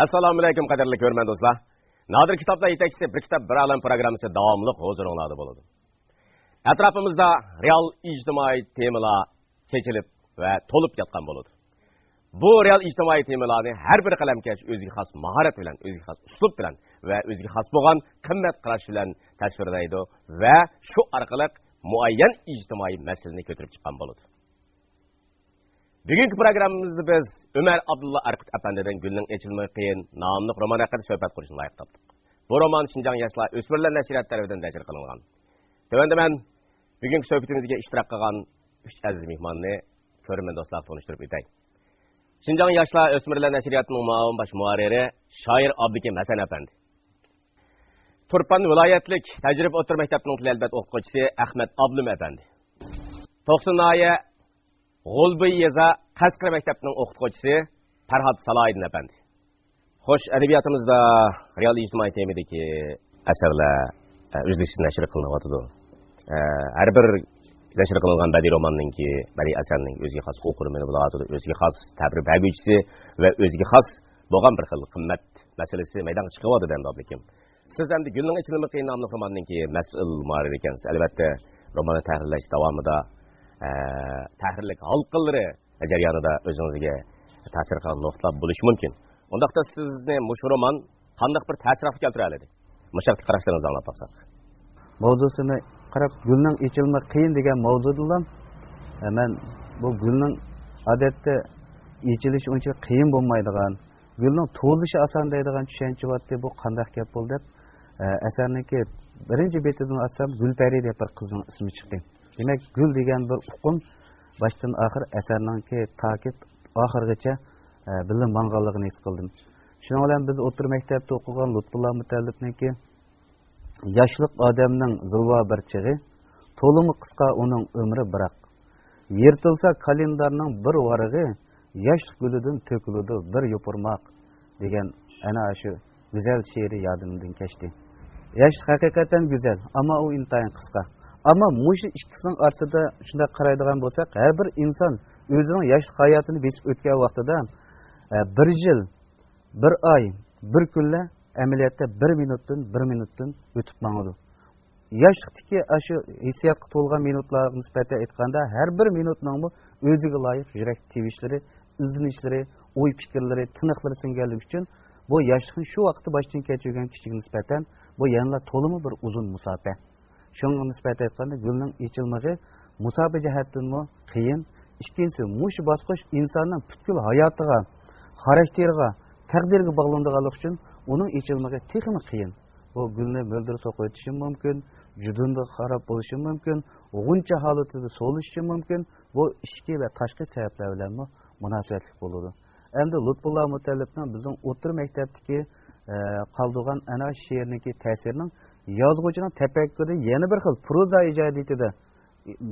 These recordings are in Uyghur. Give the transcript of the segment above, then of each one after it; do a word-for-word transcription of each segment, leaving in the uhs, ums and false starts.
ئەسسالامۇئەلەيكۇم، قەدىرلىك كۆرۈرمەن دوستلار. نادىر كىتابلار يېتەكچىسى بىر كىتاب بىر ئالەم پروگراممىسى داۋاملىق ھۇزۇرۇڭلاردا بولىدۇ. ئەتراپىمىزدا رېئال ئىجتىمائىي تېمىلار چېچىلىپ ۋە تولۇپ ياتقان بولىدۇ. بۇ رېئال ئىجتىمائىي تېمىلارنى ھەر بىر قەلەمكەش ئۆزىگە خاس ماھارەت بىلەن، ئۆزىگە خاس ئۇسلۇب بىلەن ۋە ئۆزىگە خاس بولغان قىممەت قاراش بىلەن تەسۋىرلەيدۇ ۋە شۇ ئارقىلىق مۇئەييەن ئىجتىمائىي مەسىلىنى كۆتۈرۈپ چىققان بولىدۇ. بۈگۈنكى پروگراممىمىزدا بىز ئۆمەر ئابدۇللا ئارقۇت ئەپەندىدىن گۈلنىڭ ئېچىلمىقى قىيىن ناملىق رومان ھەققىدە سۆھبەت قۇرۇشنى لايىق تاپتۇق. بۇ رومان شىنجاڭ ياشلار ئۆسمۈرلەر نەشرىياتى تەرىپىدىن نەشر قىلىنغان. تۆۋەندە مەن بۈگۈنكى سۆھبىتىمىزگە ئىشتىراك قىلغان ئۈچ ئەزىز مېھماننى كۆرۈرمەن دوستلارغا تونۇشتۇرۇپ ئۆتەي. شىنجاڭ ياشلار ئۆسمۈرلەر نەشرىياتىنىڭ مۇئاۋىن باش مۇھەررىرى شائىر ئابلىكىم ھەسەن ئەپەندى. تۇرپان ۋىلايەتلىك تەجرىبە ئوتتۇرا مەكتەپنىڭ تىل-ئەدەبىيات ئوقۇتقۇچىسى ئەخمەت ئابلىم ئەپەندى. توقسۇن ناھىيە غۇلبى يېزا قەسقىرى مەكتەپنىڭ ئوقۇتقۇچىسى پەرھات سالاھىدىن ئەپەندى. خوش، ئەدەبىياتىمىزدا رېئال ئىجتىمائىي تېمىدىكى ئەسەرلەر، ئە، ئۈزلۈكسىز نەشر قىلىنىۋاتىدۇ. ئە، ھەر بىر نەشر قىلىنغان بەدىئىي روماننىڭكى، بەدىئىي ئەسەرنىڭ ئۆزىگە خاس ئوقۇرمىنى بولۇۋاتىدۇ، ئۆزىگە خاس تەبىر بەرگۈچىسى ۋە ئۆزىگە خاس بولغان بىر خىل قىممەت مەسىلىسى مەيدانغا چىقىۋاتىدۇ ئەمدى ئابلىكىم. سىز ئەمدى گۈلنىڭ ئېچىلمىقى ناملىق روماننىڭكى مەسئۇل مۇھەررىرى ئىكەنسىز. ئەلۋەتتە، روماننى تەھرىرلەش داۋامىدا، ئە، تەھرىرلىك ھالقىلىرى جەريانىدا ئۆزىڭىزگە تەسىر قىلغان نۇقتىلار بولۇشى مۇمكىن. ئۇنداقتا سىزنى مۇشۇ رومان قانداق بىر تەسىراتقا كەلتۈرەلىدى؟ مۇشۇ ھەقتىكى قاراشلىرىڭىزنى ئاڭلاپ باقساق. ماۋزۇسىنى قاراپ، گۈلنىڭ ئېچىلمىقى قىيىن دېگەن ماۋزۇدىلا، ئە، مەن بۇ گۈلنىڭ ئادەتتە ئېچىلىشى ئۇنچىلىك قىيىن بولمايدىغان، گۈلنىڭ تۇغۇلۇشى ئاسان دەيدىغان چۈشەنچە بارتى، بۇ قانداق گەپ بولدى دەپ، ئە، ئەسەرنىڭكى بىرىنچى بېتىدىن ئاچسام، گۈلپەرى دەپ بىر قىزنىڭ ئىسمى چىقتى. دېمەك، گۈل دېگەن بىر ئۇقۇم باشتىن ئاخىر ئەسەرنىڭكى تاكى ئاخىرغىچە، ئە، بىللە ماڭغانلىقىنى ھېس قىلدىم. شۇنىڭ بىلەن بىز ئوتتۇرا مەكتەپتە ئوقۇغان لۇتپۇللا مۇتەللىپنىڭكى ياشلىق ئادەمنىڭ زىلۋا بىر چېغى، تولىمۇ قىسقا ئۇنىڭ ئۆمرى بىراق. يىرتىلسا كالېندارنىڭ بىر ۋارىقى، ياشلىق گۈلىدىن تۆكۈلىدۇ بىر يوپۇرماق دېگەن ئەنە شۇ گۈزەل شېئىرى يادىمدىن كەچتى. ياشلىق ھەقىقەتەن گۈزەل، ئەمما ئۇ ئىنتايىن قىسقا. ئەمما مۇشۇ ئىككىسىنىڭ ئارىسىدا شۇنداق قارايدىغان بولساق، ھەر بىر ئىنسان ئۆزىنىڭ ياشلىق ھاياتىنى بېسىپ ئۆتكەن ۋاقتىدا، ئە، بىر يىل، بىر ئاي، بىر كۈنلەر ئەمەلىيەتتە بىر مىنۇتتىن، بىر مىنۇتتىن ئۆتۈپ ماڭىدۇ. ياشلىقتىكى ئاشۇ ھېسسىياتقا تولغان مىنۇتلارغا نىسبەتەن ئېيتقاندا، ھەر بىر مىنۇتنىڭمۇ ئۆزىگە لايىق يۈرەك تىۋىشلىرى، ئىزدىنىشلىرى، ئوي پىكىرلىرى، تىنىقلىرى سىڭگەنلىكى ئۈچۈن بۇ ياشلىقنى شۇ ۋاقىتتا باشتىن كەچۈرگەن كىشىگە نىسبەتەن بۇ يەنىلا تولىمۇ بىر ئۇزۇن مۇساپە. شۇنىڭغا نىسبەتەن ئېيتقاندا، گۈلنىڭ ئېچىلمىقى مۇساپە جەھەتتىنمۇ قىيىن. ئىككىنچىسى، مۇشۇ باسقۇچ ئىنساننىڭ پۈتكۈل ھاياتىغا، خاراكتېرىغا، تەقدىرىگە باغلىنىدىغانلىقى ئۈچۈن ئۇنىڭ ئېچىلمىقى تېخىمۇ قىيىن. بۇ گۈلنى مۆلدۈر سوقۇۋېتىشى مۇمكىن، جۇدۇندا خاراب بولۇشى مۇمكىن، غۇنچە ھالىتىدە سولىشىشى مۇمكىن. بۇ ئىچكى ۋە تاشقى سەۋەبلەر بىلەنمۇ مۇناسىۋەتلىك بولىدۇ. ئەمدى لۇتپۇللا مۇتەللىپنىڭ بىزنىڭ ئوتتۇرا مەكتەپتىكى، ئە، قالدۇرغان ئەنە شېئىرنىڭكى تەسىرىنىڭ يازغۇچىنىڭ تەپەككۇرى يەنە بىر خىل پروزا ئىجادىيىتىدە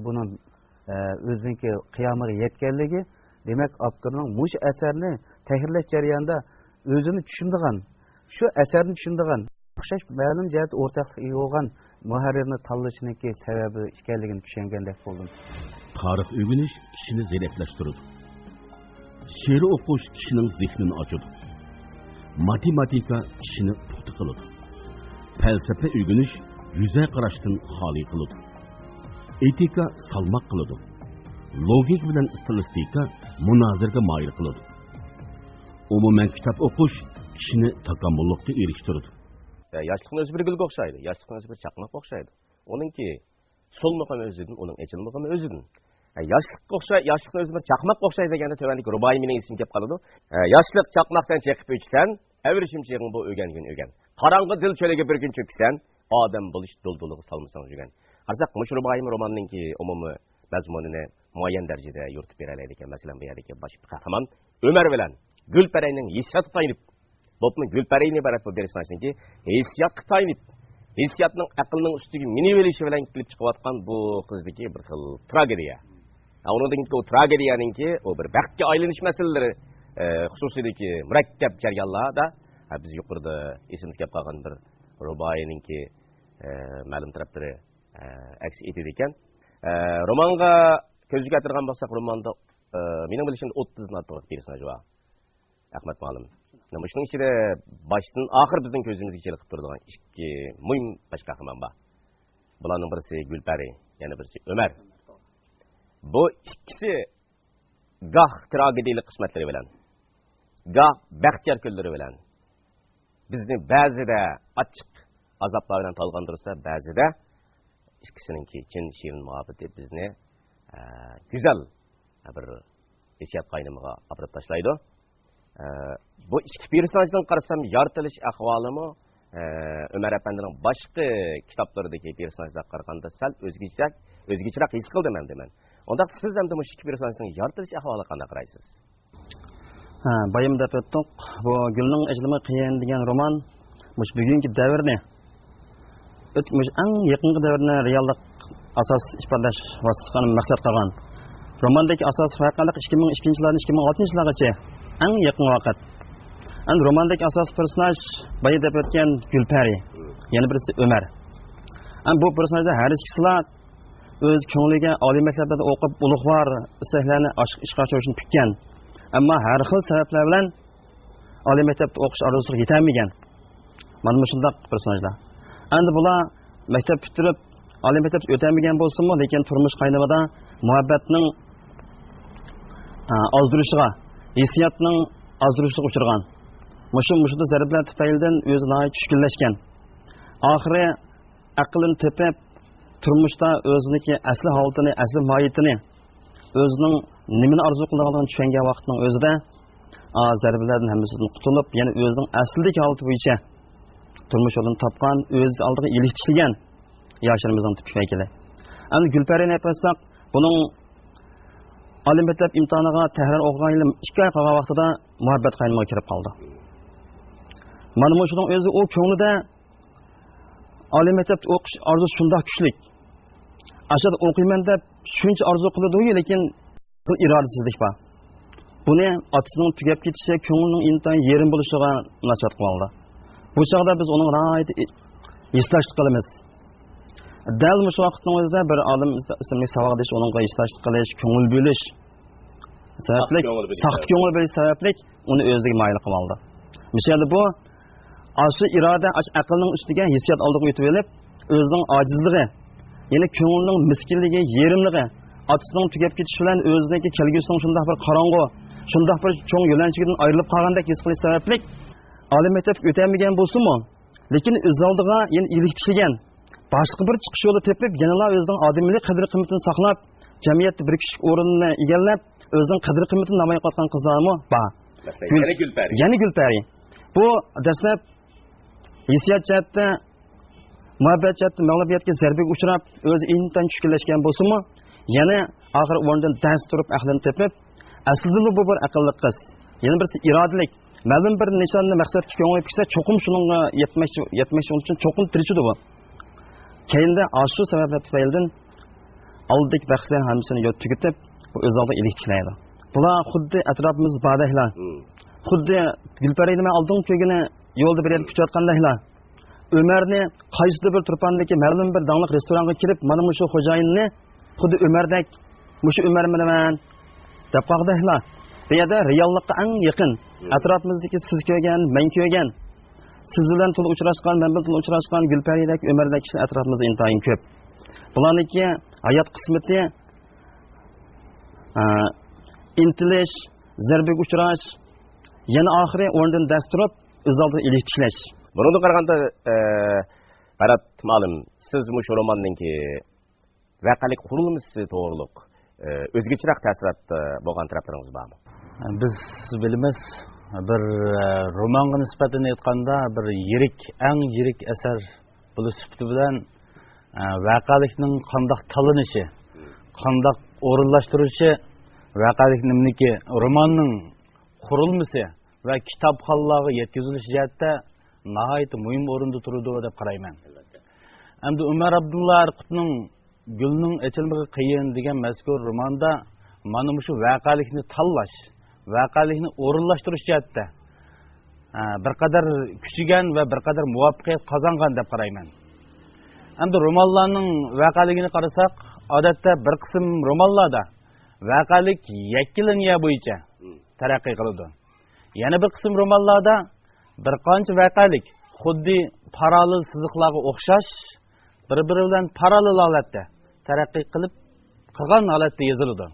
بۇنىڭ، ئە، ئۆزىنىڭكى قىيامىغا يەتكەنلىكى، دېمەك، ئاپتورنىڭ مۇشۇ ئەسەرنى تەھرىرلەش جەريانىدا ئۆزىنى چۈشىنىدىغان، شۇ ئەسەرنى چۈشىنىدىغان، ئوخشاش مەلۇم جەھەتتە ئورتاقلىق ئىگە بولغان مۇھەررىرنى تاللىشىنىڭكى سەۋەبى ئىكەنلىكىنى چۈشەنگەندەك بولدۇم. تارىخ ئۆگىنىش كىشىنى زېرەكلەشتۈرىدۇ. شېئىر ئوقۇش كىشىنىڭ زېھنىنى ئاچىدۇ. ماتېماتىكا كىشىنى پۇختا قىلىدۇ. پەلسەپە ئۆگىنىش يۈزەر قاراشتىن خالىي قىلىدۇ. ئېتىكا سالماق قىلىدۇ. لوگىكا بىلەن ئىستىلىستىكا مۇنازىرىگە مايىل قىلىدۇ. ئومۇمەن، كىتاب ئوقۇش كىشىنى تاكامۇللۇققا ئېرىشتۈرىدۇ. ياشلىقنىڭ ئۆزى بىر گۈلگە ئوخشايدۇ، ياشلىقنىڭ ئۆزى بىر چاقماققا ئوخشايدۇ. ئۇنىڭكى سولمىقىمۇ ئۆزىدىن، ئۇنىڭ ئېچىلمىقىمۇ ئۆزىدىن. ياشلىققا ئوخشاي، ياشلىقنىڭ ئۆزى بىر چاقماققا ئوخشايدۇ دېگەندە تۆۋەندىكى رۇبائىي مېنىڭ ئېسىمگە كېلىپ قالىدۇ. ياشلىق چاقماقتىن چېقىپ ئۆچسەڭ، ئەۋرىشىم چېغىڭ بۇ ئۆگەنگىن ئۆگەن. قاراڭغۇ دىل چۆلىگە بىر كۈن چۆكسەن، ئادەم بولۇش دۇلدۇلىغا سالمىساڭ يۈگەن. قارىساق، مۇشۇ رۇبائىيمۇ روماننىڭكى ئومۇمىي مەزمۇنىنى مۇئەييەن دەرىجىدە يورۇتۇپ بېرەلەيدىكەن. مەسىلەن، بۇ يەردىكى باش قەھرىمان ئۆمەر بىلەن گۈلپەرەينىڭ ھېسسىياتقا تايىنىپ، بولۇپمۇ گۈلپەرەينى ئىبارەت بۇ بېرىسناشنىڭكى ھېسسىياتقا تايىنىپ، ھېسسىياتنىڭ ئەقىلنىڭ ئۈستىگە مىنىۋېلىشى بىلەن كېلىپ چىقىۋاتقان بۇ قىزدىكى بىر خىل تراگېدىيە. ئۇنىڭدىن كېيىنكى ئۇ تراگېدىيەنىڭكى ئۇ بىر بەختكە ئايلىنىش مەسىلىلىرى، ئە، خۇسۇسىيدىكى مۇرەككەپ جەريانلاردا، ئە، بىز يۇقىرىدا ئېسىمىزگە كەپ قالغان بىر رۇبائىينىڭكى، ئە، مەلۇم تەرەپلىرى، ئە، ئەكس ئېتىدىكەن. ئە، رومانغا كۆز يۈگۈرتىدىغان بولساق، روماندا، ئە، مېنىڭ بىلىشىمدە ئوتتۇزدىن ئارتۇق پېرسوناژ بار. ئەخمەت مۇئەللىم. مۇشۇنىڭ ئىچىدە باشتىن ئاخىر بىزنىڭ كۆزىمىزگە چېلىقىپ تۇرىدىغان ئىككى مۇھىم باش قەھرىمان بار. بۇلارنىڭ بىرسى گۈلپەرى، يەنە بىرسى ئۆمەر. بۇ ئىككىسى گاھ تراگېدىيەلىك قىسمەتلىرى بىلەن، گاھ بەختىيار كۈنلىرى بىلەن بىزنى بەزىدە ئاچچىق ئازابلار بىلەن تالغاندۇرسا، بەزىدە ئىككىسىنىڭكى چىن، شېرىن مۇھەببىتى بىزنى، ئە، گۈزەل بىر ھېسسىيات قاينىمىغا ئاپىرىپ تاشلايدۇ. ئە، بۇ ئىككى پېرسوناژدىن قارىسام، يارىتىلىش ئەھۋالىمۇ، ئە، ئۆمەر ئەپەندىنىڭ باشقا كىتابلىرىدىكى پېرسوناژلارغا قارىغاندا سەل ئۆزگىچە، ئۆزگىچىراق ھېس قىلدىم ئەمدى مەن. ئۇنداقتا سىز ئەمدى مۇشۇ ئىككى پېرسوناژنىڭ يارىتىلىش ئەھۋالىغا قانداق قارايسىز؟ ھە، بايام دەپ ئۆتتۇق. بۇ گۈلنىڭ ئېچىلىشى قىيىن دېگەن رومان مۇشۇ بۈگۈنكى دەۋرنى ئۆت-، مۇشۇ ئەڭ يېقىنقى دەۋرنى رېئاللىق ئاساس ئىپادىلەش ۋاسىتىسى قىلىپ مەقسەت قىلغان. روماندىكى ئاساسىي ۋەقەلىك ئىككى مىڭ ئىككىنچى يىللاردىن ئىككى مىڭ ئالتىنچى يىللارغىچە ئەڭ يېقىن ۋاقىت. ئەمدى روماندىكى ئاساسىي پېرسوناژ بايا دەپ ئۆتكەن گۈلپەرى، يەنە بىرسى ئۆمەر. ئەمدى بۇ پېرسوناژلار ھەر ئىككىسىلا ئۆز كۆڭلىگە ئالىي مەكتەپلەردە ئوقۇپ، ئۇلۇغۋار ئىستەكلەرنى ئاشىق ئىشقا چۈشۈرۈشنى پۈتكەن. ئەمما ھەر خىل سەۋەبلەر بىلەن ئالىي مەكتەپتە ئوقۇش ئارزۇسىغا يېتەلمىگەن. مانا مۇشۇنداق پېرسوناژلار. ئەمدى بۇلار مەكتەپ پۈتتۈرۈپ، ئالىي مەكتەپتە ئۆتەلمىگەن بولسىمۇ، لېكىن تۇرمۇش قاينىمىدا مۇھەببەتنىڭ، ئا، ئازدۇرۇشىغا، ھېسسىياتنىڭ ئازدۇرۇشىغا ئۇچرىغان. مۇشۇ، مۇشۇنداق زەربىلەر تۈپەيلىدىن ئۆزى ناھايىتى چۈشكۈنلەشكەن. ئاخىرى ئەقلىنى تېپىپ، تۇرمۇشتا ئۆزىنىڭكى ئەسلى ھالىتىنى، ئەسلى ماھىيىتىنى، ئۆزىنىڭ نېمىنى ئارزۇ قىلىدىغانلىقىنى چۈشەنگەن ۋاقىتنىڭ ئۆزىدە، ئا، زەربىلەردىن ھەممىسىدىن قۇتۇلۇپ، يەنە ئۆزىنىڭ ئەسلىدىكى ھالىتى بويىچە تۇرمۇش يولىنى تاپقان، ئۆز ئالدىغا ئىلىك تىكلىگەن ياشلىرىمىزنىڭ تىپىك ۋەكىلى. ئەمدى گۈلپەرىنى ئېلىپ ئالساق، بۇنىڭ ئالىي مەكتەپ ئىمتىھانىغا تەھرىر ئوقۇغان يىلى ئىككى ئاي قالغان ۋاقتىدا مۇھەببەت قاينىمىغا كىرىپ قالىدۇ. مانا مۇشۇنىڭ ئۆزى ئۇ كۆڭلىدە ئالىي مەكتەپتە ئوقۇش ئارزۇسى شۇنداق كۈچلۈك. ئاشۇ يەردە ئوقۇيمەن دەپ شۇنچە ئارزۇ قىلىدۇ، لېكىن بىر ئىرادىسىزلىك بار. بۇنى ئاتىسىنىڭ تۈگەپ كېتىشى، كۆڭلىنىڭ ئىنتايىن يېرىم بولۇشىغا مۇناسىۋەت قىلىۋالدى. بۇ چاغدا بىز ئۇنىڭغا ناھايىتى ھېسداشلىق قىلىمىز. دەل مۇشۇ ۋاقىتنىڭ ئۆزىدە بىر ئالىم ئىسىملىك ساۋاقدىشى ئۇنىڭغا ھېسداشلىق قىلىش، كۆڭۈل بۆلۈش سەۋەبلىك، ساختا كۆڭۈل بۆلۈش سەۋەبلىك ئۇنى ئۆزىگە مايىل قىلىۋالدى. مۇشۇ يەردە بۇ ئاشۇ ئىرادە، ئاشۇ ئەقىلنىڭ ئۈستىگە ھېسسىيات ئالدىغا ئۆتۈۋېلىپ، ئۆزىنىڭ ئاجىزلىقى، يەنى كۆڭلىنىڭ مىسكىنلىكى، يېرىملىقى، ئاتىسىنىڭ تۈگەپ كېتىشى بىلەن ئۆزىنىڭكى كەلگۈسىنىڭ شۇنداق بىر قاراڭغۇ، شۇنداق بىر چوڭ يۆلەنچۈكىدىن ئايرىلىپ قالغاندەك ھېس قىلىش سەۋەبلىك، ئالىي مەكتەپكە ئۆتەلمىگەن بولسىمۇ، لېكىن ئۆز ئالدىغا يەنە ئىلىك تىكلىگەن، باشقا بىر چىقىش يولى تېپىپ، يەنىلا ئۆزىنىڭ ئادىمىيلىك قەدىر-قىممىتىنى ساقلاپ، جەمئىيەتتە بىر كىشىلىك ئورۇننى ئىگىلەپ، ئۆزىنىڭ قەدىر-قىممىتىنى نامايان قىلىۋاتقان قىزلارمۇ بار. مەسىلەن، يەنە گۈلپەرى. يەنە گۈلپەرى. بۇ دەسلەپ ھېسسىيات جەھەتتە، مۇھەببەت جەھەتتە مەغلۇبىيەتكە، زەربىگە ئۇچراپ، ئۆزى ئىنتايىن چۈشكۈنلەشكەن بولسىمۇ، يەنە ئاخىر ئورنىدىن دەس تۇرۇپ، ئەقلىنى تېپىپ، ئەسلىدىلا بۇ بىر ئەقىللىق قىز. يەنە بىرسى ئىرادىلىك. مەلۇم بىر نىشاننى، مەقسەتكە كۆڭلى پۈكسە، چوقۇم شۇنىڭغا يەتمەكچى، يەتمەكچى بولۇش ئۈچۈن چوقۇم تىرىشىدۇ بۇ. كەينىدە ئاشۇ سەۋەبلەر تۈپەيلىدىن ئالدىدىكى بەھسلەر ھەممىسىنى يوت تۈگىتىپ، بۇ ئۆز ئالدىغا ئىلىك تىكلەيدۇ. بۇلار خۇددى ئەتراپىمىزدا باردەكلا، خۇددى گۈلپەرىنى مەن ئالدىنقى كۈنى يولدا بىر يەرگە كۈتۈۋاتقاندەكلا، ئۆمەرنى قايسىدۇر بىر تۇرپاندىكى مەلۇم بىر داڭلىق رېستورانغا كىرىپ، مانا مۇشۇ خوجايىننى خۇددى ئۆمەردەك، مۇشۇ ئۆمەر بىلەن دەپ قالغۇدەكلا، بۇ يەردە رېئاللىققا ئەڭ يېقىن، ئەتراپىمىزدىكى سىز كۆرگەن، مەن كۆرگەن، سىز بىلەن تولا ئۇچراشقان، مەن بىلەن تولا ئۇچراشقان گۈلپەرىدەك، ئۆمەردەك كىشىلەر ئەتراپىمىزدا ئىنتايىن كۆپ. بۇلارنىڭكى ھايات قىسمىتى، ئە، ئىنتىلىش، زەربىگە ئۇچراش، يەنە ئاخىرى ئورنىدىن دەس تۇرۇپ، ئۆز ئالدىغا ئىلىك تىكلەش. بۇنىڭدىن قارىغاندا، ئە، بارات مۇئەللىم، سىز مۇشۇ روماننىڭكى ۋەقەلىك قۇرۇلمىسى توغرۇلۇق، ئە، ئۆزگىچىرەك تەسىراتتا بولغان تەرەپلىرىڭىز بارمۇ؟ بىز بىلىمىز، بىر، ئە، رومانغا نىسبەتەن ئېيتقاندا، بىر يىرىك، ئەڭ يىرىك ئەسەر بولۇش سۈپىتى بىلەن، ئە، ۋەقەلىكنىڭ قانداق تاللىنىشى، قانداق ئورۇنلاشتۇرۇلۇشى، ۋەقەلىك نېمىنىكى، روماننىڭ قۇرۇلمىسى ۋە كىتابخانلارغا يەتكۈزۈلۈش جەھەتتە ناھايىتى مۇھىم ئورۇندا تۇرىدۇ دەپ قارايمەن. ئەلۋەتتە. ئەمدى ئۆمەر ئابدۇللا ئارىقۇتنىڭ گۈلنىڭ ئېچىلمىقى قىيىن دېگەن مەزكۇر روماندا مانا مۇشۇ ۋەقەلىكنى تاللاش، ۋەقەلىكنى ئورۇنلاشتۇرۇش جەھەتتە، ئە، بىر قەدەر كۈچىگەن ۋە بىر قەدەر مۇۋەپپەقىيەت قازانغان دەپ قارايمەن. ئەمدى رومانلارنىڭ ۋەقەلىكىنى قارىساق، ئادەتتە بىر قىسىم رومانلاردا ۋەقەلىك يەككە لىنىيە بويىچە تەرەققىي قىلىدۇ. يەنە بىر قىسىم رومانلاردا بىر قانچە ۋەقەلىك خۇددى پاراللېل سىزىقلارغا ئوخشاش بىر-بىرى بىلەن پاراللېل ھالەتتە تەرەققىي قىلىپ، قىلغان ھالەتتە يېزىلىدۇ.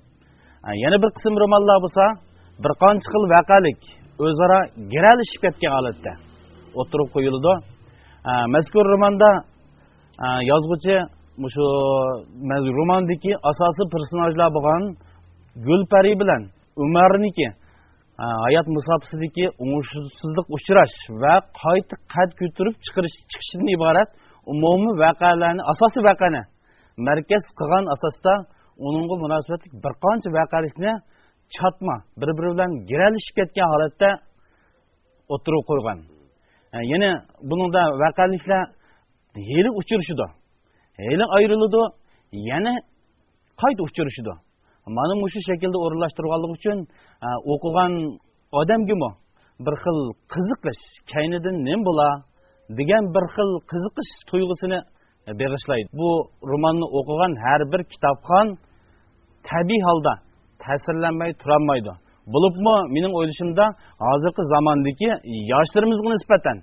ئە، يەنە بىر قىسىم رومانلار بولسا بىر قانچە خىل ۋەقەلىك ئۆزئارا گىرەلىشىپ كەتكەن ھالەتتە ئوتتۇرىغا قويۇلىدۇ. ئە، مەزكۇر روماندا، ئە، يازغۇچى مۇشۇ مەز-، روماندىكى ئاساسىي پېرسوناژلار بولغان گۈلپەرى بىلەن ئۆمەرنىڭكى، ئە، ھايات مۇساپىسىدىكى ئوڭۇشسىزلىققا ئۇچراش ۋە قايتا قەد كۆتۈرۈپ چىقىرىش، چىقىشتىن ئىبارەت ئومۇمىي ۋەقەلەرنى، ئاساسىي ۋەقەنى مەركەز قىلغان ئاساستا ئۇنىڭغا مۇناسىۋەتلىك بىر قانچە ۋەقەلىكنى چاتما، بىر-بىرى بىلەن گىرەلىشىپ كەتكەن ھالەتتە ئوتتۇرىغا قويغان. ئە، يەنە بۇنىڭدا ۋەقەلىكلەر ھېلى ئۇچرىشىدۇ، ھېلى ئايرىلىدۇ، يەنە قايتا ئۇچرىشىدۇ. مانا مۇشۇ شەكىلدە ئورۇنلاشتۇرغانلىقى ئۈچۈن، ئە، ئوقۇغان ئادەمگىمۇ بىر خىل قىزىقىش، كەينىدىن نېمە بولا دېگەن بىر خىل قىزىقىش تۇيغۇسىنى بېغىشلايدۇ. بۇ روماننى ئوقۇغان ھەر بىر كىتابخان تەبىئىي ھالدا تەسىرلەنمەي تۇرالمايدۇ. بولۇپمۇ مېنىڭ ئويلىشىمدا ھازىرقى زاماندىكى ياشلىرىمىزغا نىسبەتەن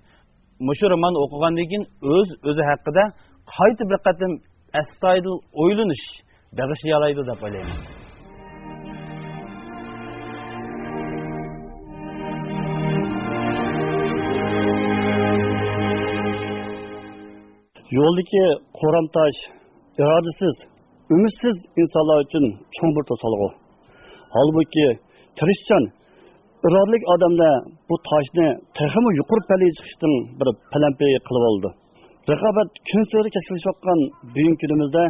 مۇشۇ روماننى ئوقۇغاندىن كېيىن ئۆز-ئۆزى ھەققىدە قايتا بىر قېتىم ئەستايىدىل ئويلىنىش بېغىشلىيالايدۇ دەپ ئويلايمەن. يولدىكى قورام تاش ئىرادىسىز، ئۈمىدسىز ئىنسانلار ئۈچۈن چوڭ بىر توسالغۇ. ھالبۇكى، تىرىشچان، ئىرادىلىك ئادەملەر بۇ تاشنى تېخىمۇ يۇقىرى پەللىگە چىقىشنىڭ بىر پەلەمپىيى قىلىۋالىدۇ. رىقابەت كۈنسېرى كەسكىنلىشىۋاتقان بۈگۈنكى كۈنىمىزدە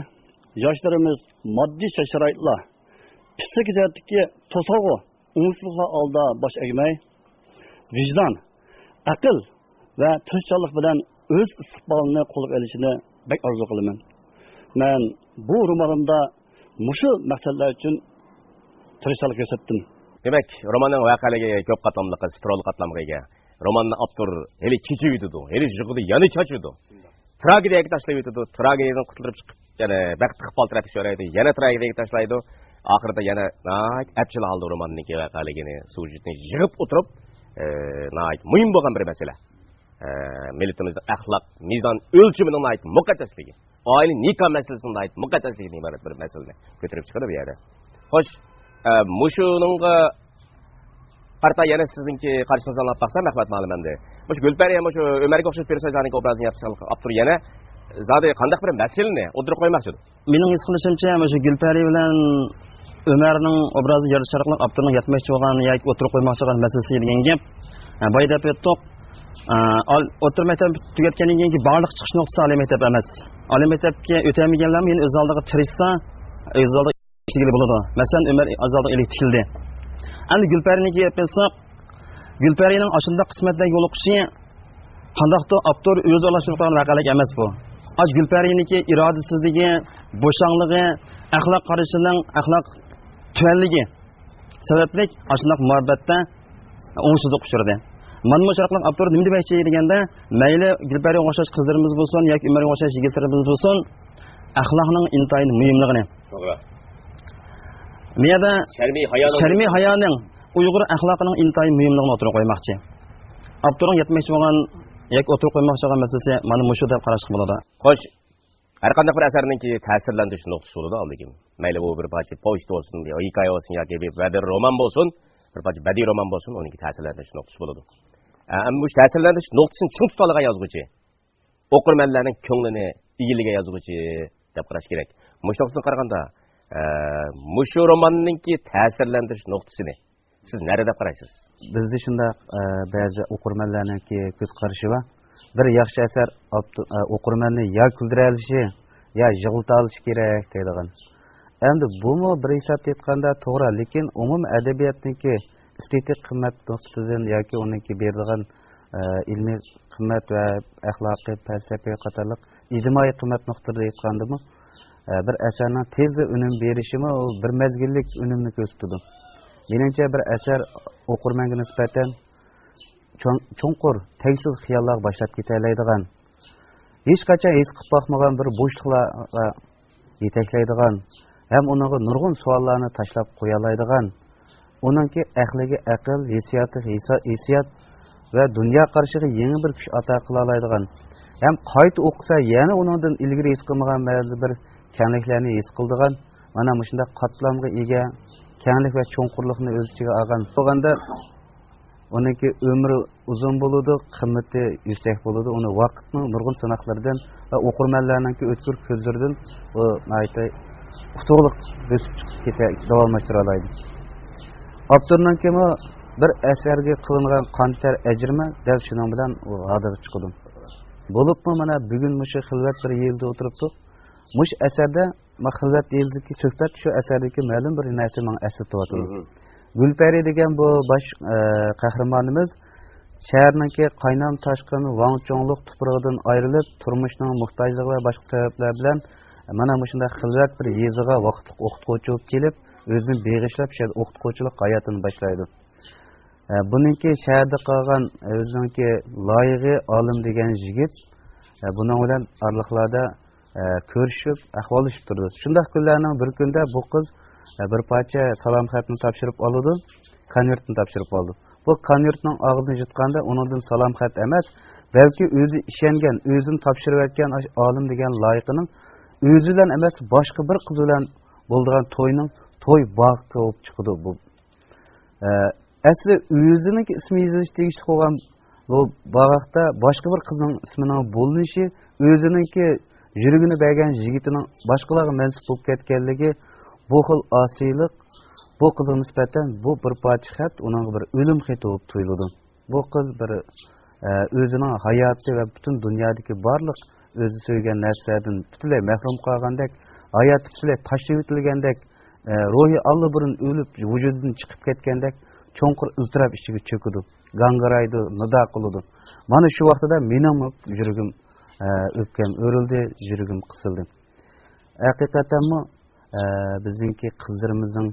ياشلىرىمىز ماددىي شارائىتلار، پىسخىكا جەھەتتىكى توسالغۇ، ئوڭۇشسىزلىقلار ئالدىدا باش ئەگمەي، ۋىجدان، ئەقىل ۋە تىرىشچانلىق بىلەن ئۆز ئىستىقبالىنى قولغا ئېلىشىنى بەك ئارزۇ قىلىمەن. مەن بۇ رومانىمدا مۇشۇ مەقسەتلەر ئۈچۈن تىرىشچانلىق كۆرسەتتىم. دېمەك، روماننىڭ ۋەقەلىكى كۆپ قاتلاملىق، سترول قاتلامغا ئىگە. روماننى ئاپتور ھېلى چېچىۋېتىدۇ، ھېلى يىغىدۇ، يەنە چاچىدۇ. تراگېدىيەگە تاشلىۋېتىدۇ. تراگېدىيەدىن قۇتۇلۇپ چىقىپ، يەنە بەخت ئىقبال تەرەپكە سۆرەيدۇ. يەنە تراگېدىيەگە تاشلايدۇ. ئاخىرىدا يەنە ناھايىتى ئەپچىل ھالدا روماننىڭكى ۋەقەلىكىنى، سۇژېتىنى يىغىپ ئولتۇرۇپ، ئى، ناھايىتى مۇھىم بولغان بىر مەسىلە. ئى، مىللىتىمىزنىڭ ئەخلاق، مىزان ئۆلچىمىنىڭ ناھايىتى مۇقەددەسلىكى، ئائىلە نىكاھ مەسىلىسىنىڭ ناھايىتى مۇقەددەسلىكىدىن ئىبارەت بىر مەسىلىنى كۆتۈرۈپ چىقىدۇ بۇ يەردە. خوش، ئە، مۇشۇنىڭغا قارىتا يەنە سىزنىڭكى قارىشىڭىزنى ئاڭلاپ باقسام، ئەخمەت مۇئەللىم ئەمدى. مۇشۇ گۈلپەرى، مۇشۇ ئۆمەرگە ئوخشاش پېرسوناژلارنىڭكى ئوبرازىنى يارىتىشقا ئاپتور يەنە زادى قانداق بىر مەسىلىنى ئوتتۇرىغا قويماقچىدۇ؟ مېنىڭ ھېس قىلىشىمچە، مۇشۇ گۈلپەرى بىلەن ئۆمەرنىڭ ئوبرازىنى يارىتىش ئارقىلىق ئاپتورنىڭ يەتمەكچى بولغان ياكى ئوتتۇرىغا قويماقچى بولغان مەسىلىسى دېگەن گەپ. ھە، بايا دەپ ئۆتتۇق. ئە، ئال-، ئوتتۇرا مەكتەپ تۈگەتكەندىن كېيىنكى بارلىق چىقىش نۇقتىسى ئالىي مەكتەپ ئەمەس. ئالىي مەكتەپكە ئۆتەلمىگەنلەرمۇ يەنە ئۆز ئالدىغا تىرىشسا، ئۆز ئالدىغا يېتىشكىلى بولىدۇ. مەسىلەن، ئۆمەر ئۆز ئالدىغا ئېلىپ تىكىلدى. ئەمدى گۈلپەرىنىڭكى گەپ قىلساق، گۈلپەرىنىڭ ئاشۇنداق قىسمەتلەرگە يولۇقۇشى قانداقتۇر ئاپتور ئۆزى ئارىلاشتۇرۇپ قالغان ۋەقەلىك ئەمەس بۇ. ئاش گۈلپەرىنىڭكى ئىرادىسىزلىكى، بوشاڭلىقى، ئەخلاق قارىشىنىڭ ئەخلاق تۆۋەنلىكى سەۋەبلىك ئاشۇنداق مۇھەببەتتە ئوڭۇشسىزلىققا ئۇچرىدى. مانا مۇشۇ ئارقىلىق ئاپتور نېمە دېمەكچى دېگەندە، مەيلى گۈلپەرىگە ئوخشاش قىزلىرىمىز بولسۇن ياكى ئۆمەرگە ئوخشاش يىگىتلىرىمىز بولسۇن، ئەخلاقنىڭ ئىنتايىن مۇھىملىقىنى. توغرا. بۇ يەردە شەرمى ھايانىڭ شەرمى ھايانىڭ ئۇيغۇر ئەخلاقىنىڭ ئىنتايىن مۇھىملىقىنى ئوتتۇرىغا قويماقچى. ئاپتورنىڭ يەتمەكچى بولغان ياكى ئوتتۇرىغا قويماقچى بولغان مەسىلىسى مانا مۇشۇ دەپ قاراشقا بولىدۇ. خوش، ھەر قانداق بىر ئەسەرنىڭكى تەسىرلەندۈرۈش نۇقتىسى بولىدۇ ئالدى كېيىن. مەيلى بۇ بىر پارچە پوۋېست بولسۇن، يا ھېكايە بولسۇن ياكى بىر بەدىئىي رومان بولسۇن، بىر پارچە بەدىئىي رومان بولسۇن، ئۇنىڭكى تەسىرلەندۈرۈش نۇقتىسى بولىدۇ. ئە، ئەمما مۇشۇ تەسىرلەندۈرۈش نۇقتىسىنى چىڭ تۇتالىغان يازغۇچى، ئوقۇرمەنلەرنىڭ كۆڭلىنى ئىگىلىگەن يازغۇچى دەپ قاراش كېرەك. مۇشۇ نۇقتىدىن قارىغاندا، ئە، مۇشۇ روماننىڭكى تەسىرلەندۈرۈش نۇقتىسىنى سىز نەدە دەپ قارايسىز؟ بىزدە شۇنداق، ئە، بەزى ئوقۇرمەنلەرنىڭكى كۆز قارىشى بار. بىر ياخشى ئەسەر ئاپتو-، ئە، ئوقۇرمەننى يا كۈلدۈرەلىشى، يا يىغلىتالىشى كېرەك دەيدىغان. ئەمدى بۇمۇ بىر ھېسابتا ئېيتقاندا توغرا، لېكىن ئومۇمىي ئەدەبىياتنىڭكى ئېستېتىك قىممەت نۇقتىسىدىن ياكى ئۇنىڭكى بېرىدىغان، ئە، ئىلمىي قىممەت ۋە ئەخلاقىي، پەلسەپىۋى قاتارلىق ئىجتىمائىي قىممەت نۇقتىسىدىن ئېيتقاندىمۇ، ئە، بىر ئەسەرنىڭ تېزلا ئۈنۈم بېرىشىمۇ ئۇ بىر مەزگىللىك ئۈنۈمنى كۆرسىتىدۇ. مېنىڭچە، بىر ئەسەر ئوقۇرمەنگە نىسبەتەن چوڭ-، چوڭقۇر، تەگسىز خىياللارغا باشلاپ كېتەلەيدىغان، ھېچقاچان ھېس قىلىپ باقمىغان بىر بوشلۇقلارغا يېتەكلەيدىغان ھەم ئۇنىڭغا نۇرغۇن سوئاللارنى تاشلاپ قويالايدىغان، ئۇنىڭكى ئەقلىگە ئەقىل، ھېسسىياتىغا ھېسا-، ھېسسىيات ۋە دۇنيا قارىشىغا يېڭى بىر كۈچ ئاتا قىلالايدىغان ھەم قايتا ئوقۇسا يەنە ئۇنىڭدىن ئىلگىرى ھېس قىلمىغان بەزى بىر كەڭلىكلەرنى ھېس قىلىدىغان، مانا مۇشۇنداق قاتلامغا ئىگە، كەڭلىك ۋە چوڭقۇرلۇقنى ئۆز ئىچىگە ئالغان بولغاندا، ئۇنىڭكى ئۆمرى ئۇزۇن بولىدۇ، قىممىتى يۈكسەك بولىدۇ. ئۇنى ۋاقىتنىڭ نۇرغۇن سىناقلىرىدىن ۋە ئوقۇرمەنلەرنىڭكى ئۆتكۈر كۆزلىرىدىن ئۇ ناھايىتى ئۇتۇقلۇق بۆسۈپ چىقىپ كېتە-، داۋاملاشتۇرالايدۇ. ئاپتورنىڭكىمۇ بىر ئەسەرگە قىلىنغان قان-تەر ئەجرىمۇ دەل شۇنىڭ بىلەن ئۇ ھادىغا چىقىدۇ. بولۇپمۇ مانا بۈگۈن مۇشۇ خىلۋەت بىر يېزىدا ئولتۇرۇپتۇق. مۇشۇ ئەسەردە ما خىلۋەت يېزىدىكى سۆھبەت شۇ ئەسەردىكى مەلۇم بىر نەرسە ماڭا ئەسلىتىۋاتىدۇ. مم. گۈلپەرى دېگەن بۇ باش، ئە، قەھرىمانىمىز شەھەرنىڭكى قاينام تاشقىن ۋاڭچۇڭلۇق تۇپرىقىدىن ئايرىلىپ، تۇرمۇشنىڭ موھتاجلىقى ۋە باشقا سەۋەبلەر بىلەن مانا مۇشۇنداق خىلۋەت بىر يېزىغا ۋاقىتلىق ئوقۇتقۇچى بولۇپ كېلىپ، ئۆزىنى بېغىشلاپ، شۇ يەردە ئوقۇتقۇچىلىق ھاياتىنى باشلايدۇ. ئە، بۇنىڭكى شەھەردە قالغان، ئە، ئۆزىنىڭكى لايىقى ئالىم دېگەن يىگىت، ئە، بۇنىڭ بىلەن ئارىلىقلاردا، ئە، كۆرۈشۈپ، ئەھۋاللىشىپ تۇرىدۇ. شۇنداق كۈنلەرنىڭ بىر كۈنىدە بۇ قىز، ئە، بىر پارچە سالام خەتنى تاپشۇرۇپ ئالىدۇ، كونۋېرتنى تاپشۇرۇپ ئالىدۇ. بۇ كونۋېرتنىڭ ئاغزىنى يۇتقاندا ئۇنىڭدىن سالام خەت ئەمەس، بەلكى ئۆزى ئىشەنگەن، ئۆزىنى تاپشۇرۇۋەتكەن ئاشۇ ئالىم دېگەن لايىقىنىڭ ئۆزى بىلەن ئەمەس، باشقا بىر قىز بىلەن بولىدىغان توينىڭ توي باغىقى بولۇپ چىقىدۇ بۇ. ئە، ئەسلى ئۆزىنىڭكى ئىسمى يېزىلىشى تېگىشلىك بولغان بۇ باغاقتا باشقا بىر قىزنىڭ ئىسمىنىڭ بولۇنۇشى ئۆزىنىڭكى يۈرىكىنى بەرگەن يىگىتىنىڭ باشقىلارغا مەنسۇپ بولۇپ كەتكەنلىكى، بۇ خىل ئاسىيلىق، بۇ قىزغا نىسبەتەن بۇ بىر پارچە خەت ئۇنىڭغا بىر ئۆلۈم خېتى بولۇپ تۇيۇلىدۇ. بۇ قىز بىر، ئە، ئۆزىنىڭ ھاياتى ۋە پۈتۈن دۇنيادىكى بارلىق ئۆزى سۆيگەن نەرسىلەردىن پۈتۈنلەي مەھرۇم قالغاندەك، ھاياتى پۈتۈنلەي تاشلىۋېتىلگەندەك، ئە، روھى ئاللىبۇرۇن ئۆلۈپ، ۋۇجۇدىدىن چىقىپ كەتكەندەك چوڭقۇر ئىزتىراپ ئىچىگە چۆكىدۇ، گاڭگىرايدۇ، نىدا قىلىدۇ. مانا شۇ ۋاقتىدا مېنىڭمۇ يۈرىكىم، ئە، ئۆپكەم ئۆرۈلدى، يۈرىكىم قىسىلدى. ھەقىقەتەنمۇ، ئە، بىزنىڭكى قىزلىرىمىزنىڭ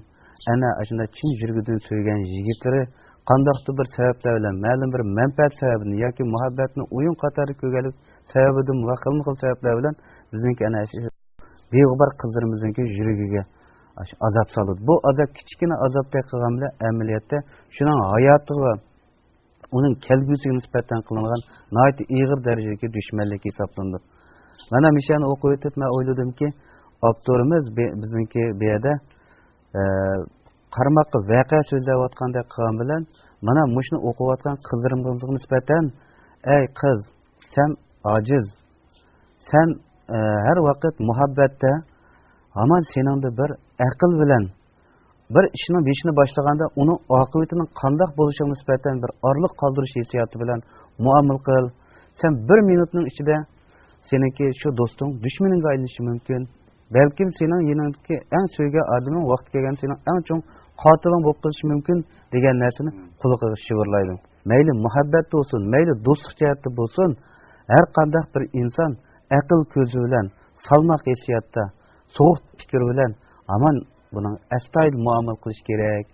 ئەنە ئاشۇنداق چىن يۈرىكىدىن سۆيگەن يىگىتلىرى قانداقتۇر بىر سەۋەبلەر بىلەن، مەلۇم بىر مەنپەئەت سەۋەبىدىن ياكى مۇھەببەتنى ئويۇن قاتارىدا كۆرگەنلىك سەۋەبىدىن ۋە خىلمۇ خىل سەۋەبلەر بىلەن بىزنىڭكى ئەنە شۇ بىغۇبار قىزلىرىمىزنىڭكى يۈرىكىگە ئاشۇ ئازاب سالىدۇ. بۇ ئازاب كىچىككىنە ئازابتەك قىلغان بىلەن ئەمەلىيەتتە شۇنىڭ ھاياتىغا ئۇنىڭ كەلگۈسىگە نىسبەتەن قىلىنغان ناھايىتى ئېغىر دەرىجىدىكى دۈشمەنلىك ھېسابلىنىدۇ. مانا مۇشۇنى ئوقۇۋېتىپ مەن ئويلىدىمكى، ئاپتورىمىز بى-، بىزنىڭكى بۇ يەردە، ئە، قارىماققا ۋەقە سۆزلەۋاتقاندەك قىلغان بىلەن، مانا مۇشۇنى ئوقۇۋاتقان قىزلىرىمىزغا نىسبەتەن، ئەي قىز، سەن ئاجىز، سەن، ئە، ھەر ۋاقىت مۇھەببەتتە ھامان سېنىڭدە بىر ئەقىل بىلەن بىر ئىشنىڭ بېشىنى باشلىغاندا، ئۇنىڭ ئاقىۋىتىنىڭ قانداق بولۇشىغا نىسبەتەن بىر ئارىلىق قالدۇرۇش ھېسسىياتى بىلەن مۇئامىلە قىل. سەن بىر مىنۇتنىڭ ئىچىدە سېنىڭكى شۇ دوستۇڭ دۈشمىنىڭگە ئايلىنىشى مۇمكىن. بەلكىم سېنىڭ يېنىڭدىكى ئەڭ سۆيگەن ئادىمىڭ ۋاقتى كەلگەندە سېنىڭ ئەڭ چوڭ قاتىلىڭ بولۇپ قېلىشى مۇمكىن، دېگەن نەرسىنى قۇلىقىغا شىۋىرلايدۇ. مەيلى مۇھەببەتتە بولسۇن، مەيلى دوستلۇق جەھەتتە بولسۇن، ھەر قانداق بىر ئىنسان ئەقىل كۆزى بىلەن، سالماق ھېسسىياتتا، سوغۇق پىكىر بىلەن ھامان بۇنىڭ ئەستايىدىل مۇئامىلە قىلىش كېرەك.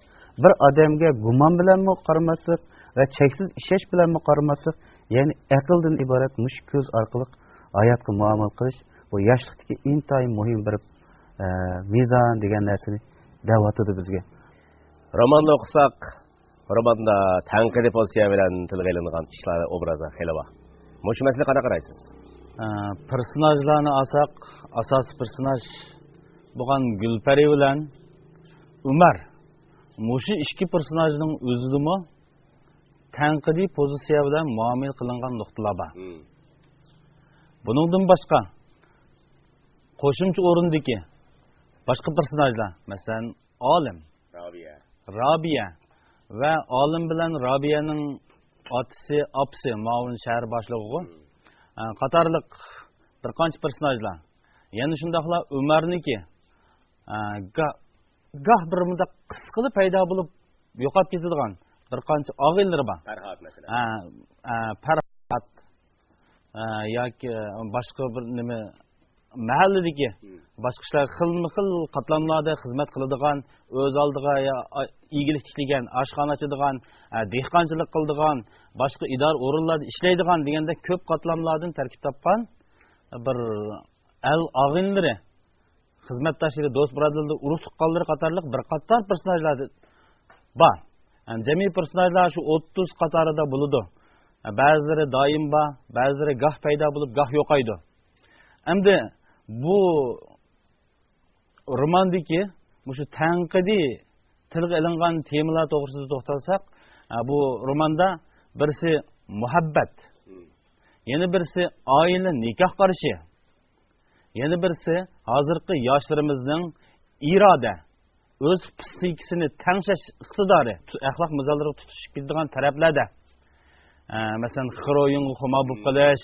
بىر ئادەمگە گۇمان بىلەنمۇ قارىماسلىق ۋە چەكسىز ئىشەنچ بىلەنمۇ قارىماسلىق، يەنى ئەقىلدىن ئىبارەت مۇشۇ كۆز ئارقىلىق ھاياتقا مۇئامىلە قىلىش، بۇ ياشلىقتىكى ئىنتايىن مۇھىم بىر، ئە، مىزان دېگەن نەرسىنى دەۋاتىدۇ بىزگە. روماننى ئوقۇساق، روماندا تەنقىدىي پوزىتسىيە بىلەن تىلغا ئېلىنغان ئىشلار، ئوبرازلار خېلى بار. مۇشۇ مەسىلىگە قانداق قارايسىز؟ ئە، پېرسوناژلارنى ئالساق، ئاساسىي پېرسوناژ بولغان گۈلپەرى بىلەن ئۆمەر، مۇشۇ ئىككى پېرسوناژنىڭ ئۆزىدىمۇ تەنقىدىي پوزىتسىيە بىلەن مۇئامىلە قىلىنغان نۇقتىلار بار. مم. بۇنىڭدىن باشقا، قوشۇمچە ئورۇندىكى باشقا پېرسوناژلار، مەسىلەن، ئالىم، رابىيە. رابىيە ۋە ئالىم بىلەن رابىيەنىڭ ئاتىسى، ئاپىسى، مۇئاۋىن شەھەر باشلىقىغۇ، مم. ئە، قاتارلىق بىر قانچە پېرسوناژلار. يەنە شۇنداقلا ئۆمەرنىكى، ئە، گا-، گاھ بىر مۇنداق قىسقىلا پەيدا بولۇپ يوقاپ كېتىدىغان بىر قانچە ئاغىنىلىرى بار. پەرھات مەسىلەن. ئە، ئە، پەرھات، ئە، ياكى باشقا بىر نېمە، مەھەللىدىكى باشقا كىشىلەر خىلمۇ خىل قاتلاملاردا خىزمەت قىلىدىغان، ئۆز ئالدىغا يا ئا-، ئىگىلىك تىكلىگەن، ئاشخانا ئاچىدىغان، ئە، دېھقانچىلىق قىلىدىغان، باشقا ئىدارە ئورۇنلاردا ئىشلەيدىغان دېگەندەك كۆپ قاتلاملاردىن تەركىب تاپقان بىر ئەل ئاغىنىلىرى، خىزمەتداشلىرى، دوست بۇرادىرلىرى، ئۇرۇق تۇغقانلىرى قاتارلىق بىر قاتار پېرسوناژلار بار. يەنى جەمئىي پېرسوناژلار شۇ ئوتتۇز قاتارىدا بولىدۇ. بەزىلىرى دائىم بار، بەزىلىرى گاھ پەيدا بولۇپ، گاھ يوقايدۇ. ئەمدى بۇ روماندىكى مۇشۇ تەنقىدىي تىلغا ئېلىنغان تېمىلار توغرىسىدا توختالساق، بۇ روماندا بىرسى مۇھەببەت، يەنە بىرسى ئائىلە نىكاھ قارىشى، يەنە بىرسى ھازىرقى ياشلىرىمىزنىڭ ئىرادە، ئۆز پىسخىكىسىنى تەڭشەش ئىقتىدارى، تۇ-، ئەخلاق مىزانلىرىغا تۇتىشىپ كېتىدىغان تەرەپلەردە. ئە، مەسىلەن، خىر ئويۇنغا خۇمار بولۇپ قېلىش،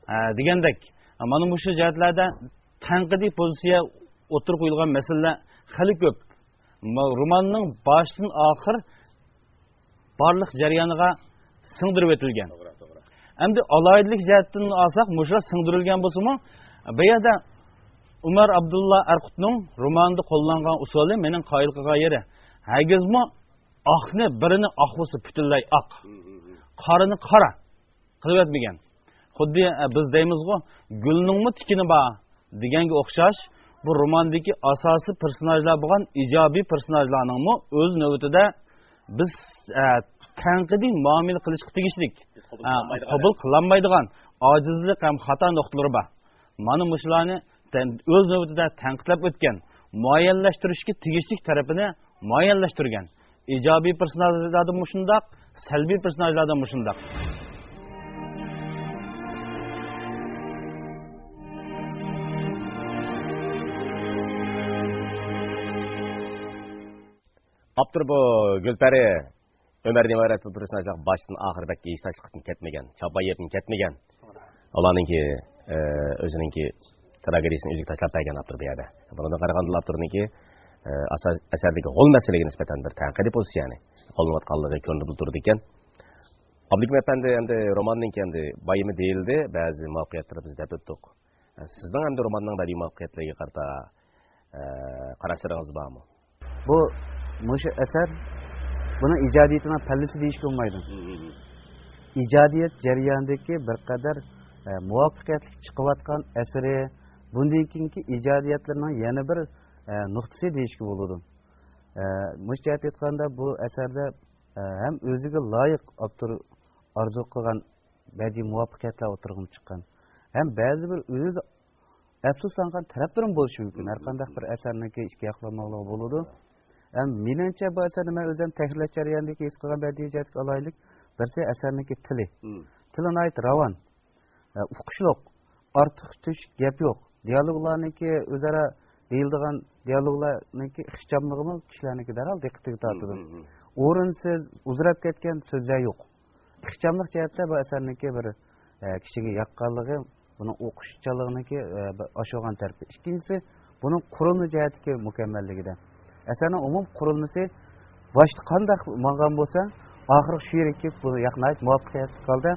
ئە، دېگەندەك. مانا مۇشۇ جەھەتلەردە تەنقىدىي پوزىتسىيە ئوتتۇرىغا قويۇلغان مەسىلىلەر خېلى كۆپ. ما-، روماننىڭ باشتىن ئاخىر بارلىق جەريانىغا سىڭدۈرۈۋېتىلگەن. توغرا، توغرا. ئەمدى ئالاھىدىلىك جەھەتتىن ئالساق، مۇشۇلار سىڭدۈرۈلگەن بولسىمۇ، بۇ يەردە ئۆمەر ئابدۇللا ئەرقۇتنىڭ روماندا قوللانغان ئۇسۇلى مېنىڭ قايىل قىلغان يېرى، ھەرگىزمۇ ئاقنى بىرىنى ئاق بولسا پۈتۈنلەي ئاق، قارىنى قارا قىلىۋەتمىگەن. خۇددى، ئە، بىز دەيمىزغۇ، «گۈلنىڭمۇ تىكىنى بار» دېگەنگە ئوخشاش، بۇ روماندىكى ئاساسىي پېرسوناژلار بولغان ئىجابىي پېرسوناژلارنىڭمۇ ئۆز نۆۋىتىدە بىز، ئە، تەنقىدىي مۇئامىلە قىلىشقا تېگىشلىك، قوبۇل ئە، قىلالمايدىغان، قوبۇل قىلالمايدىغان ئاجىزلىق ھەم خاتا نۇقتىلىرى بار. مانا مۇشۇلارنى تەن-، ئۆز نۆۋىتىدە تەنقىدلەپ ئۆتكەن، مۇئەييەنلەشتۈرۈشكە تېگىشلىك تەرىپىنى مۇئەييەنلەشتۈرگەن. ئىجابىي پېرسوناژلاردىمۇ شۇنداق، سەلبىي پېرسوناژلاردىمۇ شۇنداق. ئاپتور بۇ گۈلپەرى، ئۆمەردىن ئىبارەت بۇ پېرسوناژلارغا باشتىن ئاخىر بەك ھېسداشلىقتىن كەتمىگەن، چاپايىپتىن كەتمىگەن. ئۇلارنىڭكى، ئە، ئۆزىنىڭكى تراگېدىيىسىنى ئۆزىگە تاشلاپ بەرگەن ئاپتور بۇ يەردە. بۇنىڭدىن قارىغاندا ئاپتورنىڭكى، ئە، ئاساس-، ئەسەردىكى غول مەسىلىگە نىسبەتەن بىر تەنقىدىي پوزىتسىيەنى قوللىنىۋاتقانلىقى كۆرۈنۈپ تۇرىدىكەن. ئابلىكىم ئەپەندى، ئەمدى روماننىڭكى ئەمدى بايىمى دېيىلدى، بەزى مۇۋەپپەقىيەتلىرى بىز دەپ ئۆتتۇق. ئە، سىزنىڭ ئەمدى روماننىڭ بەدىئىي مۇۋەپپەقىيەتلىرىگە قارىتا، ئە، قاراشلىرىڭىز بارمۇ؟ بۇ، مۇشۇ ئەسەر، بۇنىڭ ئىجادىيىتىنىڭ پەللىسى دېيىشكە بولمايدۇ. ئىجادىيەت جەريانىدىكى بىر قەدەر، ئە، مۇۋەپپەقىيەتلىك چىقىۋاتقان ئەسىرى، بۇندىن كېيىنكى ئىجادىيەتلىرىنىڭ يەنە بىر، ئە، نۇقتىسى دېيىشكە بولىدۇ. ئە، مۇشۇ جەھەتتە ئېيتقاندا، بۇ ئەسەردە، ئە، ھەم ئۆزىگە لايىق ئاپتور ئارزۇ قىلغان بەدىئىي مۇۋەپپەقىيەتلەر ئوتتۇرىغىمۇ چىققان. ھەم بەزى بىر ئۆزى ئەپسۇسلانغان تەرەپلىرىمۇ بولۇشى مۇمكىن. ھەر قانداق بىر ئەسەرنىڭكى ئىككى ياقلانمىلىقى بولىدۇ. ھەم مېنىڭچە، بۇ ئەسەرنى مەن ئۆزۈم تەھرىرلەش جەريانىدىكى ھېس قىلغان بەدىئىي جەھەتتىكى ئالاھىدىلىك، بىرسى ئەسەرنىڭكى تىلى. تىلى ناھايىتى راۋان، ئە، ئۇقۇشلۇق، ئارتۇق تۈش گەپ يوق. دىيالوگلارنىڭكى ئۆزئارا دېيىلىدىغان دىيالوگلارنىڭكى ئىخچاملىقىمۇ كىشىلەرنىڭكى دەرھال دىققىتىگە تارتىدۇ. ئورۇنسىز، ئۇزىراپ كەتكەن سۆزلەر يوق. ئىخچاملىق جەھەتتە بۇ ئەسەرنىڭكى بىر، ئە، كىشىگە ياققانلىقى، بۇنىڭ ئوقۇشچانلىقىنىڭكى، ئە، بىر ئاشۇرغان تەرىپى. ئىككىنچىسى، بۇنىڭ قۇرۇلما جەھەتتىكى مۇكەممەللىكىدە. ئەسەرنىڭ ئومۇم قۇرۇلمىسى باشتا قانداق ماڭغان بولسا، ئاخىرقى شۇ يېرىگە كېلىپ، بۇ ياق ناھايىتى مۇۋەپپەقىيەتلىك ھالدا،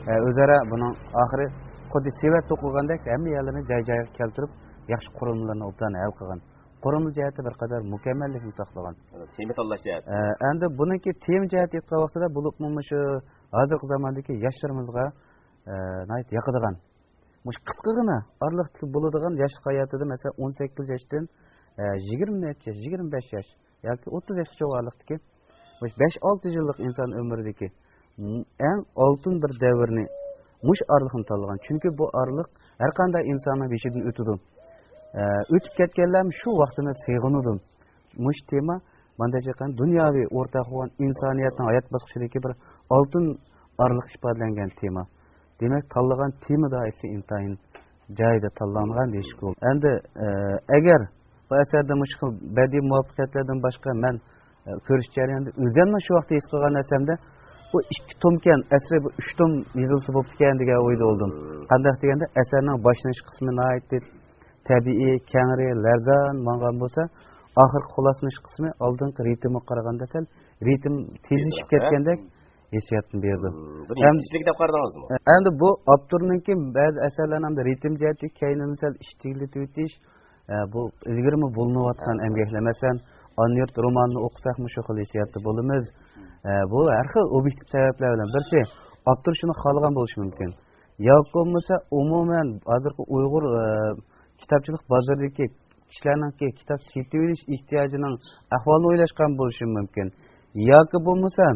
ئە، ئۆزئارا بۇنىڭ ئاخىرى خۇددى سېۋەت توقۇلغاندەك ھەممە يەرلىرىنى جاي-جايىغا كەلتۈرۈپ، ياخشى قۇرۇلمىلىرىنى ئوبدان ھەل قىلغان. قۇرۇلما جەھەتتە بىر قەدەر مۇكەممەللىكنى ساقلىغان. تېما تاللاش جەھەتتە. ئە، ئەمدى بۇنىڭكى تېما جەھەتتە ئېيتقان ۋاقتىدا، بولۇپمۇ مۇشۇ ھازىرقى زاماندىكى ياشلىرىمىزغا، ئە، ناھايىتى ياقىدىغان. مۇشۇ قىسقىغىنا ئارىلىقتىكى بولىدىغان ياشلىق ھاياتىدا، مەسىلەن، ئون سەككىز ياشتىن، ئە، يىگىرمە نەچچە ياش، يىگىرمە بەش ياش ياكى ئوتتۇز ياشقىچە ئارىلىقتىكى مۇشۇ بەش-ئالتە يىللىق ئىنسان ئۆمرىدىكى ئەڭ ئالتۇن بىر دەۋرنى، مۇشۇ ئارىلىقنى تاللىغان. چۈنكى بۇ ئارىلىق ھەر قانداق ئىنساننىڭ بېشىدىن ئۆتىدۇ. ئە، ئۆتۈپ كەتكەنلەرمۇ شۇ ۋاقتىنى سېغىنىدۇ. مۇشۇ تېما مانداق دۇنياۋى ئورتاق بولغان ئىنسانىيەتنىڭ ھايات باسقۇچىدىكى بىر ئالتۇن ئارىلىق ئىپادىلەنگەن تېما. دېمەك، تاللىغان تېما دائىرىسى ئىنتايىن جايىدا تاللانغان دېيىشكە بولىدۇ. ئەمدى، ئە، ئەگەر بۇ ئەسەردە مۇشۇ خىل بەدىئىي مۇۋەپپەقىيەتلەردىن باشقا مەن، ئە، كۆرۈش جەريانىدا ئۆزۈمنىڭ شۇ ۋاقىتتا ھېس قىلغان نەرسەمدە، بۇ ئىككى تومكەن ئەسلى بۇ ئۈچ توم يېزىلسا بوپتىكەن دېگەن ئويدا بولدۇم. قانداق دېگەندە، ئەسەرنىڭ باشلىنىش قىسمى ناھايىتى تەبىئىي، كەڭرى، لەرزان ماڭغان بولسا، ئاخىرقى خۇلاسىلىنىش قىسمى ئالدىنقى رىتىمغا قارىغاندا سەل رىتىم تېزلىشىپ كەتكەندەك، ھېسسىياتنى بېرىدۇ. مم، بۇنى ھەم يېتىشلىك دەپ قارىدىڭىزمۇ؟ ئەمدى بۇ ئاپتورنىڭكى بەزى ئەسەرلەرنىڭ رىتىم جەھەتتىكى كەينىنى سەل ئىچىگلىتىۋېتىش، ئە، بۇ ئىلگىرىمۇ بولۇنۇۋاتقان ئەمگەكلەر. مەسىلەن، ئانا يۇرت رومانىنى ئوقۇساق مۇشۇ خىل ھېسسىياتتا بولىمىز. ئە، بۇ ھەر خىل ئوبيېكتىپ سەۋەبلەر بىلەن، بىرسى ئاپتور شۇنى خالىغان بولۇشى مۇمكىن. ياكى بولمىسا ئومۇمەن ھازىرقى ئۇيغۇر، ئە، كىتابچىلىق بازىرىدىكى كىشىلەرنىڭكى كىتاب سېتىۋېلىش ئېھتىياجىنىڭ ئەھۋالىنى ئويلاشقان بولۇشى مۇمكىن. ياكى بولمىسا،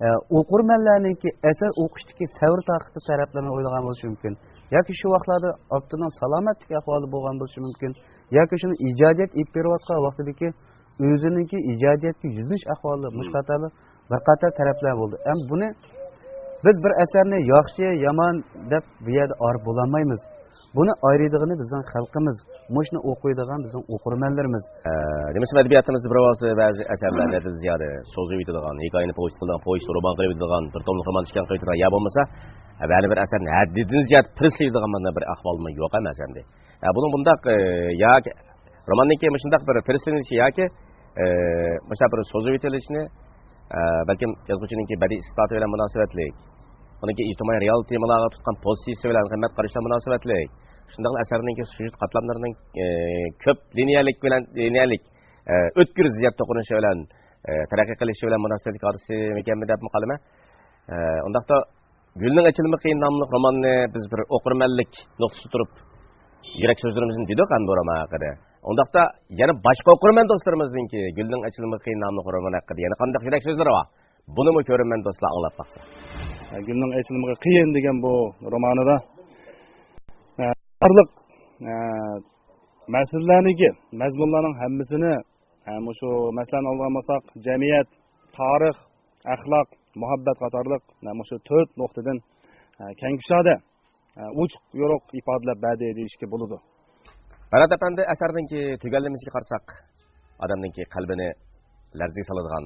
ئە، ئوقۇرمەنلەرنىڭكى ئەسەر ئوقۇشتىكى سەۋر تاقىتى تەرەپلىرىنى ئويلىغان بولۇشى مۇمكىن. ياكى شۇ ۋاقىتلاردا ئاپتورنىڭ سالامەتلىك ئەھۋالى بولغان بولۇشى مۇمكىن. ياكى شۇنى ئىجادىيەت ئېلىپ بېرىۋاتقان ۋاقتىدىكى ئۆزىنىڭكى ئىجادىيەتكە يۈزلىنىش ئەھۋالى، مۇشۇ قاتارلىق بىر قاتار تەرەپلەر بولدى. ئەمما بۇنى بىز بىر ئەسەرنى ياخشى، يامان دەپ بۇ يەردە ئايرىپ بولالمايمىز. بۇنى ئايرىيدىغىنى بىزنىڭ خەلقىمىز، مۇشۇنى ئوقۇيدىغان بىزنىڭ ئوقۇرمەنلىرىمىز. ئە، نېمىشقا ئەدەبىياتىمىزدا بىر ۋاسىتە بەزى ئەسەرلەرنى ھەددىدىن زىيادە سوزۇۋېتىدىغان، ھېكايىنى پوۋېست قىلىدىغان، پوۋېستنى رومان قىلىۋېتىدىغان، بىر توملۇق رومان ئىكەن قىلىۋېتىدىغان، يا بولمىسا، ئە، بەزى بىر ئەسەرنى ھەددىدىن زىيادە پىرىسلەيدىغان مانا بىر ئەھۋالمۇ يوق ئەمەس ئەمدى. ئە، بۇنىڭ بۇنداق، ئە، ياكى روماننىڭكى مۇشۇنداق بىر پىرىسلىنىشى ياكى، ئە، مۇشۇنداق بىر سوزۇۋېتىلىشىنى، ئە، بەلكىم يازغۇچىنىڭكى بەدىئىي ئىسلاھاتى بىلەن مۇناسىۋەتلىك، ئۇنىڭكى ئىجتىمائىي رېئال تېمىلارغا تۇتقان پوزىتسىيىسى بىلەن، قىممەت قارىشى بىلەن مۇناسىۋەتلىك، شۇنداقلا ئەسەرنىڭكى سۈژېت قاتلاملىرىنىڭ، ئە، كۆپ لىنىيەلىك بىلەن، لىنىيەلىك، ئە، ئۆتكۈر زىددىيەت توقۇنۇشى بىلەن، ئە، تەرەققىي قىلىشى بىلەن مۇناسىۋەتلىك ھادىسىمىكەنمۇ دەپمۇ قالىمەن. ئە، ئۇنداقتا گۈلنىڭ ئېچىلمىقى ناملىق روماننى بىز بىر ئوقۇرمەنلىك نۇقتىسى تۇرۇپ يۈرەك سۆزلىرىمىزنى دېدۇق ئەمدى بۇ رومان ھەققىدە. ئۇنداقتا يەنە باشقا ئوقۇرمەن دوستلىرىمىزنىڭكى گۈلنىڭ ئېچىلمىقى ناملىق رومان ھەققىدە يەنە قانداق يۈرەك سۆزلىرى بار؟ بۇنىمۇ كۆرۈرمەن دوستلار ئاڭلاپ باقسا. گۈلنىڭ ئېچىلمىقى قىيىن دېگەن بۇ رومانىدا، ئە، بارلىق، ئە، مەسىلىلەرنىڭكى، مەزمۇنلارنىڭ ھەممىسىنى، ئە، مۇشۇ مەسىلىنى ئالغان بولساق، جەمئىيەت، تارىخ، ئەخلاق، مۇھەببەت قاتارلىق، ئە، مۇشۇ تۆت نۇقتىدىن، ئە، كەڭ كۇشادە، ئە، ئوچۇق يورۇق ئىپادىلەپ بەردى دېيىشكە بولىدۇ. بەرات ئەپەندى، ئەسەرنىڭكى تۈگەللىمىسىگە قارىساق، ئادەمنىڭكى قەلبىنى لەرزىگە سالىدىغان،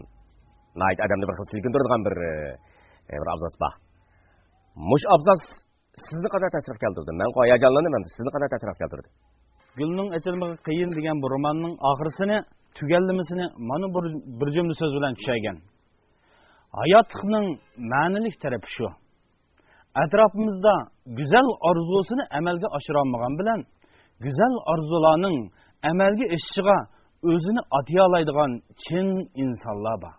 ناھايىتى ئادەمنى بىر خىل سىلكىندۈرىدىغان بىر، ئە، بىر ئابزاس بار. مۇشۇ ئابزاس سىزنى قانداق تەسىرگە كەلتۈردى؟ مەن ھاياجانلاندىم ئەمدى. سىزنى قانداق تەسىرگە كەلتۈردى؟ گۈلنىڭ ئېچىلمىقى قىيىن دېگەن بۇ روماننىڭ ئاخىرىسىنى، تۈگەللىمىسىنى مانا بىر، بىر جۈملە سۆز بىلەن چۈشەرگەن. ھاياتلىقنىڭ مەنىلىك تەرىپى شۇ. ئەتراپىمىزدا گۈزەل ئارزۇسىنى ئەمەلگە ئاشۇرالمىغان بىلەن، گۈزەل ئارزۇلارنىڭ ئەمەلگە ئېشىشىغا ئۆزىنى ئاتىيالايدىغان چىن ئىنسانلار بار.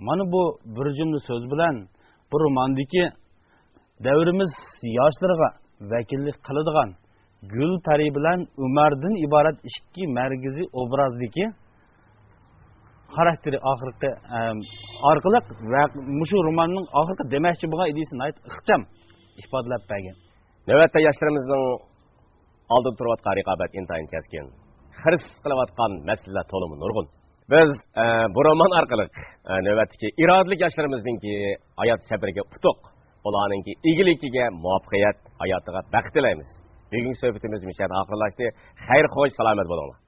مانا بۇ بىر جۈملە سۆز بىلەن بۇ روماندىكى دەۋرىمىز ياشلىرىغا ۋەكىللىك قىلىدىغان گۈل پەرى بىلەن ئۆمەردىن ئىبارەت ئىككى مەركىزىي ئوبرازدىكى خاراكتېرى ئاخىرقى، ئەم، ئارقىلىق ۋە مۇشۇ روماننىڭ ئاخىرقى دېمەكچى بولغان ئىدىيىسىنى ناھايىتى ئىخچام ئىپادىلەپ بەرگەن. نۆۋەتتە ياشلىرىمىزنىڭ ئالدىدا تۇرۇۋاتقان رىقابەت ئىنتايىن كەسكىن. خىرىس قىلىۋاتقان مەسىلىلەر تولىمۇ نۇرغۇن. بىز، ئە، بۇ رومان ئارقىلىق، ئە، نۆۋەتتىكى ئىرادىلىك ياشلىرىمىزنىڭكى ھايات سەپىرىگە ئۇتۇق، ئۇلارنىڭكى ئىگىلىكىگە مۇۋەپپەقىيەت، ھاياتىغا بەخت تىلەيمىز. بۈگۈنكى سۆھبىتىمىز مۇشۇ يەردە ئاخىرلاشتى. خەير خوش، سالامەت بولۇڭلار.